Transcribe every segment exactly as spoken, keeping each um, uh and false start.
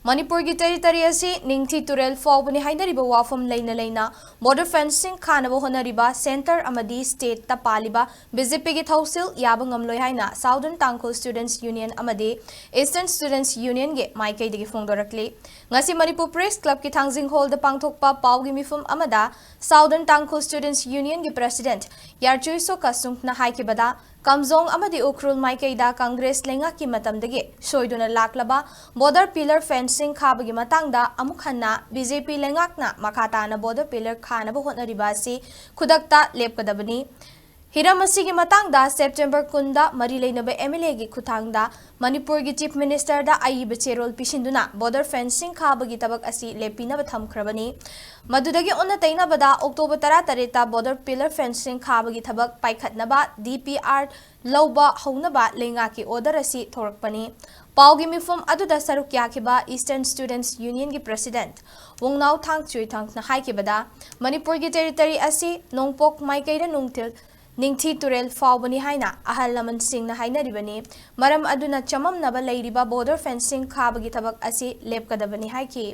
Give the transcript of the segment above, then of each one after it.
ꯃꯅꯤꯄꯨꯔꯒꯤ territory ꯑꯁꯤ ꯅꯤꯡꯊꯤ ꯇꯨꯔꯦꯜ ꯐꯥꯎꯕꯅꯤ ꯍꯥꯏꯅꯔꯤꯕ ꯋꯥꯐꯝ ꯂꯩꯅ ꯂꯩꯅ border fencing ꯈꯥꯅꯕ ꯍꯣꯠꯅꯔꯤꯕ centre ꯑꯃꯗꯤ stateꯇ ꯄꯥꯜꯂꯤꯕ BJPꯒꯤ ꯊꯧꯁꯤꯜ ꯌꯥꯕ ꯉꯝꯂꯣꯏ ꯍꯥꯏꯅ Southern Tangkhul Students Union ꯑꯃꯗꯤ Eastern Students Unionꯒꯤ ꯃꯥꯏꯀꯩꯗꯒꯤ ꯐꯣꯡꯗꯣꯔꯛꯂꯤ꯫ ꯉꯁꯤ ꯃꯅꯤꯄꯨꯔ Press Clubꯀꯤ ꯊꯥꯡꯖꯤꯡ Hallꯗ ꯄꯥꯡꯊꯣꯛꯄ ꯄꯥꯎꯒꯤ ꯃꯤꯐꯝ ꯑꯃꯗ Southern Tangkhul Students Unionꯒꯤ President ꯌꯥꯔꯆꯨꯏꯁꯣ ꯀꯁꯨꯡꯅ ꯍꯥꯏꯈꯤꯕꯗ, ꯀꯥꯝꯖꯣꯡ ꯑꯃꯗꯤ ꯎꯈ꯭ꯔꯨꯜ ꯃꯥꯏꯀꯩꯗ Congress ꯂꯩꯉꯥꯛꯀꯤ ꯃꯇꯝꯗꯒꯤ ꯁꯣꯏꯗꯨꯅ ꯂꯥꯛꯂꯕ border pillar fencing ꯈꯥꯕꯒꯤ ꯃꯇꯥꯡꯗ ꯑꯃꯨꯛ ꯍꯟꯅ BJP ꯂꯩꯉꯥꯛꯅ ꯃꯈꯥ ꯇꯥꯅ border pillar ꯈꯥꯅꯕ ꯍꯣꯠꯅꯔꯤꯕ ꯑꯁꯤ ꯈꯨꯗꯛꯇ ꯂꯦꯞꯀꯗꯕꯅꯤ꯫ ꯍꯤꯔꯝ ꯑꯁꯤꯒꯤ ꯃꯇꯥꯡꯗ September ꯀꯨꯟꯗ ꯃꯔꯤ ꯂꯩꯅꯕ MLAꯒꯤ ꯈꯨꯠꯊꯥꯡꯗ ꯃꯅꯤꯄꯨꯔꯒꯤ Chief Ministerꯗ ꯑꯏꯕ ꯆꯦꯔꯣꯜ ꯄꯤꯁꯤꯟꯗꯨꯅ border fencing ꯈꯥꯕꯒꯤ ꯊꯕꯛ ꯑꯁꯤ ꯂꯦꯞꯄꯤꯅꯕ ꯊꯝꯈ꯭ꯔꯕꯅꯤ꯫ ꯃꯗꯨꯗꯒꯤ ꯑꯣꯟꯅ ꯇꯩꯅꯕꯗ October ꯇꯔꯥꯇꯔꯦꯠꯇ border pillar fencing ꯈꯥꯕꯒꯤ ꯊꯕꯛ ꯄꯥꯏꯈꯠꯅꯕ DPR ꯂꯧꯕ ꯍꯧꯅꯕ ꯂꯩꯉꯥꯛꯀꯤ order ꯑꯁꯤ ꯊꯣꯔꯛꯄꯅꯤ꯫ ꯄꯥꯎꯒꯤ ꯃꯤꯐꯝ ꯑꯗꯨꯗ ꯁꯔꯨꯛ ꯌꯥꯈꯤꯕ Eastern Students Unionꯒꯤ President ꯋꯣꯡꯅꯥꯎ ꯊꯥꯡ ꯆꯨꯏꯊꯥꯡꯅ ꯍꯥꯏꯈꯤꯕꯗ, ꯃꯅꯤꯄꯨꯔꯒꯤ territory ꯑꯁꯤ ꯅꯣꯡꯄꯣꯛ ꯃꯥꯏꯀꯩꯗ ꯅꯨꯡꯊꯤꯜ ꯅꯤꯡꯊꯤ ꯇꯨꯔꯦꯜ ꯐꯥꯎꯕꯅꯤ ꯍꯥꯏꯅ ꯑꯍꯜ ꯂꯃꯟꯁꯤꯡꯅ ꯍꯥꯏꯅꯔꯤꯕꯅꯤ꯫ ꯃꯔꯝ ꯑꯗꯨꯅ ꯆꯃꯝꯅꯕ ꯂꯩꯔꯤꯕ border fencing ꯈꯥꯕꯒꯤ ꯊꯕꯛ ꯑꯁꯤ ꯂꯦꯞꯀꯗꯕꯅꯤ ꯍꯥꯏꯈꯤ꯫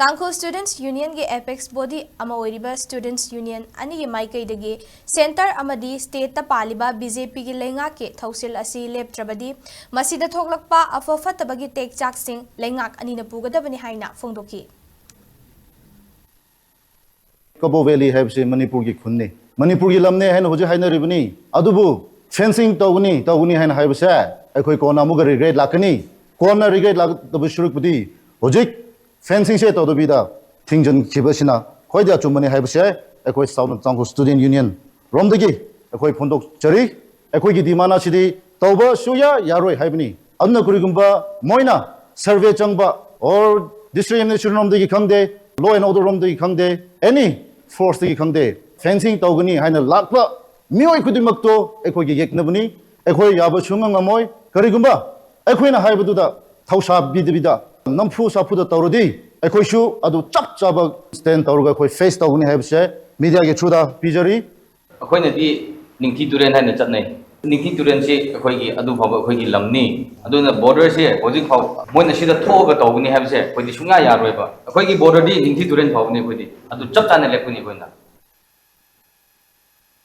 Tangkhul Students Unionꯒꯤ apex body ꯑꯃ ꯑꯣꯏꯔꯤꯕ Students Union ꯑꯅꯤꯒꯤ ꯃꯥꯏꯀꯩꯗꯒꯤ centre ꯑꯃꯗꯤ stateꯇ ꯄꯥꯜꯂꯤꯕ BJPꯒꯤ ꯂꯩꯉꯥꯛꯀꯤ ꯊꯧꯁꯤꯜ ꯑꯁꯤ ꯂꯦꯞꯇ꯭ꯔꯕꯗꯤ ꯃꯁꯤꯗ ꯊꯣꯛꯂꯛꯄ ꯑꯐ ꯐꯠꯇꯕꯒꯤ ꯇꯦꯛꯆꯥꯛꯁꯤꯡ ꯂꯩꯉꯥꯛ ꯑꯅꯤꯅ ꯄꯨꯒꯗꯕꯅꯤ ꯍꯥꯏꯅ ꯐꯣꯡꯗꯣꯛꯈꯤ꯫ ꯀꯕꯣ ꯚꯦꯂꯤ ꯍꯥꯏꯕꯁꯤ ꯃꯅꯤꯄꯨꯔꯒꯤ ꯈꯨꯟꯅꯤ, ꯃꯅꯤꯄꯨꯔꯒꯤ ꯂꯝꯅꯦ ꯍꯥꯏꯅ ꯍꯧꯖꯤꯛ ꯍꯥꯏꯅꯔꯤꯕꯅꯤ꯫ ꯑꯗꯨꯕꯨ fencing ꯇꯧꯒꯅꯤ, ꯇꯧꯒꯅꯤ ꯍꯥꯏꯅ ꯍꯥꯏꯕꯁꯦ ꯑꯩꯈꯣꯏ ꯀꯣꯟꯅ ꯑꯃꯨꯛꯀ regret ꯂꯥꯛꯀꯅꯤ꯫ ꯀꯣꯟꯅ regret ꯂꯥꯛꯇꯕ ꯁꯔꯨꯛꯄꯨꯗꯤ ꯍꯧꯖꯤꯛ fencingꯁꯦ ꯇꯧꯗꯕꯤꯗ ꯊꯤꯡꯖꯤꯟꯈꯤꯕꯁꯤꯅ ꯈ꯭ꯋꯥꯏꯗꯒꯤ ꯑꯆꯨꯝꯕꯅꯤ ꯍꯥꯏꯕꯁꯦ ꯑꯩꯈꯣꯏ Southern Tangkhul Student Union ꯔꯣꯝꯗꯒꯤ ꯑꯩꯈꯣꯏ ꯐꯣꯡꯗꯣꯛꯆꯔꯤ꯫ ꯑꯩꯈꯣꯏꯒꯤ demand ꯑꯁꯤꯗꯤ ꯇꯧꯕ ꯁꯨꯌꯥ ꯌꯥꯔꯣꯏ ꯍꯥꯏꯕꯅꯤ꯫ ꯑꯗꯨꯅ ꯀꯔꯤꯒꯨꯝꯕ ꯃꯣꯏꯅ survey ꯆꯪꯕ or district administration ꯔꯣꯝꯗꯒꯤ ꯈꯪꯗꯦ, law and order ꯔꯣꯝꯗꯒꯤ ꯈꯪꯗꯦ, any forceꯇꯒꯤ ꯈꯪꯗꯦ, fencing ꯇꯧꯒꯅꯤ ꯍꯥꯏꯅ ꯂꯥꯛꯄ ꯃꯤꯑꯣꯏ ꯈꯨꯗꯤꯡꯃꯛꯇꯣ ꯑꯩꯈꯣꯏꯒꯤ ꯌꯦꯛꯅꯕꯅꯤ꯫ ꯑꯩꯈꯣꯏ ꯌꯥꯕ ꯁꯨꯡꯉꯝ ꯉꯝꯃꯣꯏ꯫ ꯀꯔꯤꯒꯨꯝꯕ ꯑꯩꯈꯣꯏꯅ ꯍꯥꯏꯕꯗꯨꯗ ꯊꯧꯁꯥꯕꯤꯗꯕꯤꯗ ꯅꯝꯐꯨ ꯁꯥꯐꯨꯗ ꯇꯧꯔꯗꯤ ꯑꯩꯈꯣꯏꯁꯨ ꯑꯗꯨ ꯆꯞ ꯆꯥꯕ stand ꯇꯧꯔꯒ ꯑꯩꯈꯣꯏ face ꯇꯧꯒꯅꯤ ꯍꯥꯏꯕꯁꯦ mediaꯒꯤ throughꯗ ꯄꯤꯖꯔꯤ꯫ ꯑꯩꯈꯣꯏꯅꯗꯤ ꯅꯤꯡꯊꯤ ꯇꯨꯔꯦꯜ ꯍꯥꯏꯅ ꯆꯠꯅꯩ꯫ ꯅꯤꯡꯊꯤ ꯇꯨꯔꯦꯟꯁꯤ ꯑꯩꯈꯣꯏꯒꯤ ꯑꯗꯨ ꯐꯥꯎꯕ ꯑꯩꯈꯣꯏꯒꯤ ꯂꯝꯅꯤ꯫ ꯑꯗꯨꯅ borderꯁꯦ ꯍꯧꯖꯤꯛ ꯐꯥꯎ ꯃꯣꯏꯅ ꯁꯤꯗ ꯊꯣꯛꯑꯒ ꯇꯧꯕꯅꯤ ꯍꯥꯏꯕꯁꯦ ꯑꯩꯈꯣꯏꯗꯤ ꯁꯨꯡꯌꯥ ꯌꯥꯔꯣꯏꯕ꯫ ꯑꯩꯈꯣꯏꯒꯤ borderꯗꯤ ꯅꯤꯡꯊꯤ ꯇꯨꯔꯦꯟ ꯐꯥꯎꯕꯅꯤ꯫ ꯑꯩꯈꯣꯏꯗꯤ ꯑꯗꯨ ꯆꯞ ꯆꯥꯅ ꯂꯦꯞꯀꯅꯤ ꯑꯩꯈꯣꯏꯅ꯫